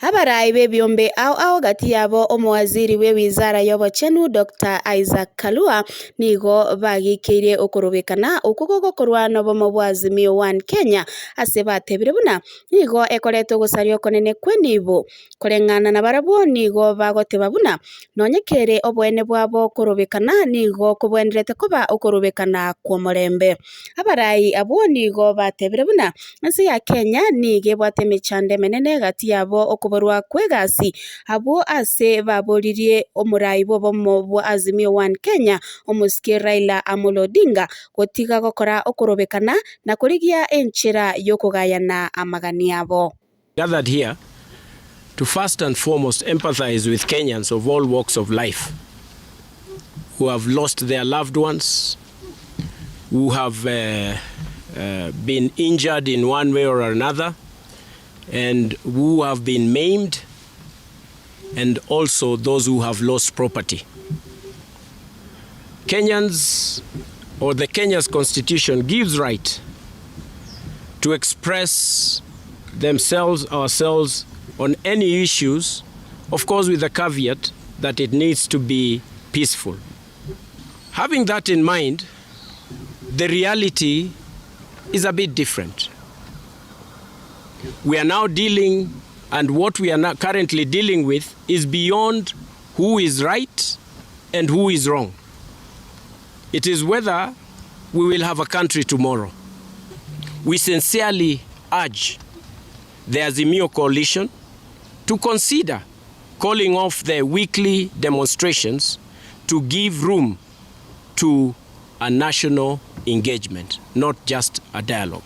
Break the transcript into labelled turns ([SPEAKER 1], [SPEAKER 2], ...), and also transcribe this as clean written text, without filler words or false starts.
[SPEAKER 1] Abarai b'ebiombe ao ao gati yabo omowaziri bw'ewizara y'obochenu Doctor Isaac Kalua nigo bagikeirie okorobekana okwo gogokorwa nobomo bwa Azimio One Kenya ase batebire buna nigo ekoreta ogosaria okonene kw'enibo. Koreng'ana nabarabwo nigo bagoteba buna nonye kere oboene bwabo korobekana nigo kobwenerete koba okorobekana kw'omorembe. Abarai abwo nigo batebire buna ense ya Kenya nigo ebwate emechando emenene gati yabo okoborwa kw'egasi abwo ase baboririe omorai bw'obomo bwa Azimio One Kenya omosike Raila Amolo Odinga gotiga gokora okorobekana na korigia enchera y'okogayana amagani abo.
[SPEAKER 2] Gathered here to first and foremost empathize with Kenyans of all walks of life who have lost their loved ones, who have been injured in one way or another, and who have been maimed, and also those who have lost property. Kenyans, or the Kenya's constitution gives right to express themselves, ourselves, on any issues, of course with the caveat that it needs to be peaceful. Having that in mind, the reality is a bit different. We are now dealing, and what we are now currently dealing with is beyond who is right and who is wrong. It is whether we will have a country tomorrow. We sincerely urge the Azimio coalition to consider calling off the weekly demonstrations to give room to a national engagement, not just a dialogue.